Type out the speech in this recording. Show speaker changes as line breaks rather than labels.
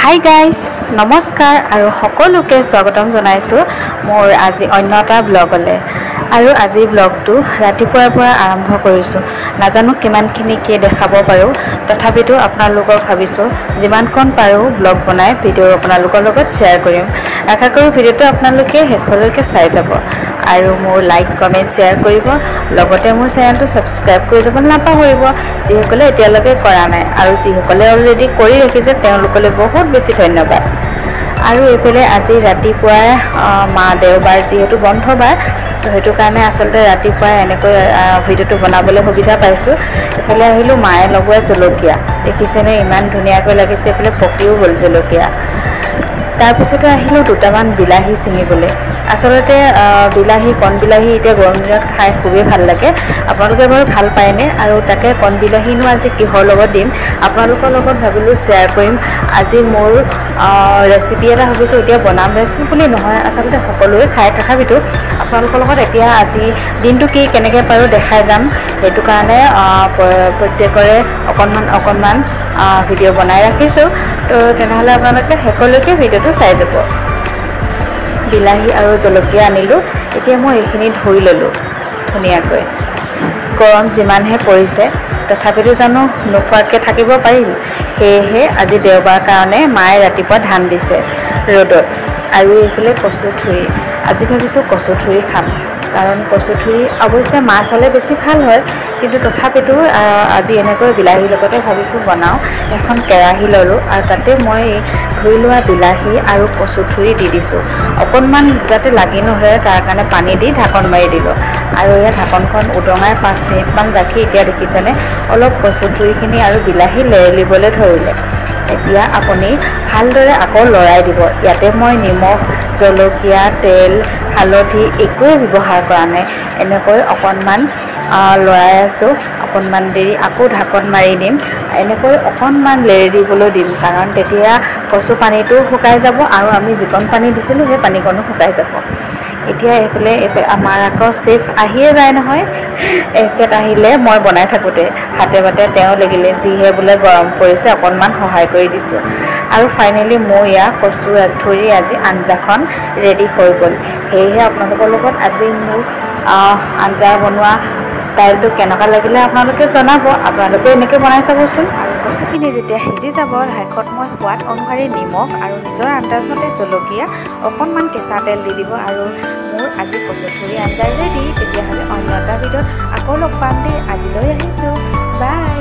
Hi guys, নমস্কাৰ আৰু সকলোকে স্বাগতম জনাইছোঁ মোৰ আজি অন্য এটা ব্লগলৈ। আৰু আজিৰ ব্লগটো ৰাতিপুৱাৰ পৰা আৰম্ভ কৰিছোঁ। নাজানো কিমানখিনি কি দেখাব পাৰোঁ, তথাপিতো আপোনালোকক ভাবিছোঁ যিমানকণ পাৰোঁ ব্লগ বনাই ভিডিঅ' আপোনালোকৰ লগত শ্বেয়াৰ কৰিম। আশা কৰোঁ ভিডিঅ'টো আপোনালোকে শেষলৈকে চাই যাব আৰু মোৰ লাইক কমেণ্ট শ্বেয়াৰ কৰিব, লগতে মোৰ চেনেলটো ছাবস্ক্ৰাইব কৰি যাব নাপাহৰিব যিসকলে এতিয়ালৈকে কৰা নাই, আৰু যিসকলে অলৰেডি কৰি ৰাখিছে তেওঁলোকলৈ বহুত বেছি ধন্যবাদ। আৰু এইফালে আজি ৰাতিপুৱাই মা দেওবাৰ যিহেতু বন্ধ বাৰ, তো সেইটো কাৰণে আচলতে ৰাতিপুৱাই এনেকৈ ভিডিঅ'টো বনাবলৈ সুবিধা পাইছোঁ। এইফালে আহিলোঁ মায়ে লগোৱা জলকীয়া, দেখিছেনে ইমান ধুনীয়াকৈ লাগিছে, এইফালে পকিও গ'ল জলকীয়া। তাৰপিছতে আহিলোঁ দুটামান বিলাহী ছিঙিবলৈ। আচলতে বিলাহী, কণ বিলাহী এতিয়া গৰম দিনত খাই খুবেই ভাল লাগে। আপোনালোকে বাৰু ভাল পায়নে? আৰু তাকে কণ বিলাহীনো আজি কিহৰ লগত দিম আপোনালোকৰ লগত ভাবিলোঁ শ্বেয়াৰ কৰিম। আজি মোৰ ৰেচিপি এটা ভাবিছোঁ এতিয়া বনাম, ৰেচিপি বুলি নহয় আচলতে সকলোৱে খায়, তথাপিতো আপোনালোকৰ লগত এতিয়া আজি দিনটো কি কেনেকৈ পাৰোঁ দেখাই যাম। সেইটো কাৰণে প্ৰত্যেকৰে অকণমান অকণমান ভিডিঅ' বনাই ৰাখিছোঁ, তো তেনেহ'লে আপোনালোকে শেষলৈকে ভিডিঅ'টো চাই যাব। বিলাহী আৰু জলকীয়া আনিলোঁ, এতিয়া মই এইখিনি ধুই ল'লোঁ ধুনীয়াকৈ। গৰম যিমানহে পৰিছে তথাপিতো জানো নোখোৱাকৈ থাকিব পাৰিম। সেয়েহে আজি দেওবাৰ কাৰণে মায়ে ৰাতিপুৱা ধান দিছে ৰ'দত। আৰু এইফালে কচু থুৰি, আজি ভাবিছোঁ কচু থুৰি খাম, কাৰণ কচু থুৰি অৱশ্যে মাছ হ'লে বেছি ভাল হয়, কিন্তু তথাপিতো আজি এনেকৈ বিলাহীৰ লগতে ভাবিছোঁ বনাওঁ। এখন কেৰাহী ল'লোঁ আৰু তাতে মই ধুই লোৱা বিলাহী আৰু কচু থুৰি দি দিছোঁ, অকণমান যাতে লাগি নধৰে তাৰ কাৰণে পানী দি ঢাকন মাৰি দিলোঁ। আৰু ইয়াত ঢাকনখন উদঙাই 5 মিনিটমান ৰাখি এতিয়া দেখিছেনে অলপ কচু থুৰিখিনি আৰু বিলাহী লেৰেলিবলৈ ধৰিলে। এতিয়া আপুনি ভালদৰে আকৌ লৰাই দিব। ইয়াতে মই নিমখ, জলকীয়া, তেল, হালধি একোৱেই ব্যৱহাৰ কৰা নাই। এনেকৈ অকণমান লৰাই আছোঁ অকণমান দেৰি, আকৌ ঢাকন মাৰি দিম। এনেকৈ অকণমান লেৰে দিবলৈ দিম, কাৰণ তেতিয়া কচু পানীটোও শুকাই যাব আৰু আমি যিকণ পানী দিছিলোঁ সেই পানীকণো শুকাই যাব। এতিয়া এইফালে আমাৰ আকৌ চেফ আহিয়ে যায় নহয়, এখেত আহিলে মই বনাই থাকোঁতে হাতে বাতে তেওঁ লাগিলে, যিহে বোলে গৰম পৰিছে অকণমান সহায় কৰি দিছোঁ। আৰু ফাইনেলি মোৰ ইয়াৰ কচু থুৰি আজি আঞ্জাখন ৰেডি হৈ গ'ল। সেয়েহে আপোনালোকৰ লগত আজি মোৰ আঞ্জা বনোৱা ষ্টাইলটো কেনেকুৱা লাগিলে আপোনালোকে জনাব, আপোনালোকে এনেকৈ বনাই চাবচোন। আৰু কচুখিনি যেতিয়া সিজি যাব শেষত মই সোৱাদ অনুসৰি নিমখ আৰু নিজৰ আন্দাজমতে জলকীয়া, অকণমান কেঁচা তেল দি দিব। আৰু মোৰ আজি কচু থুৰি আঞ্জা ৰেডি। তেতিয়াহ'লে অন্য এটা ভিডিঅ'ত আকৌ লগ পাম দেই, আজিলৈ আহিছোঁ, বাই।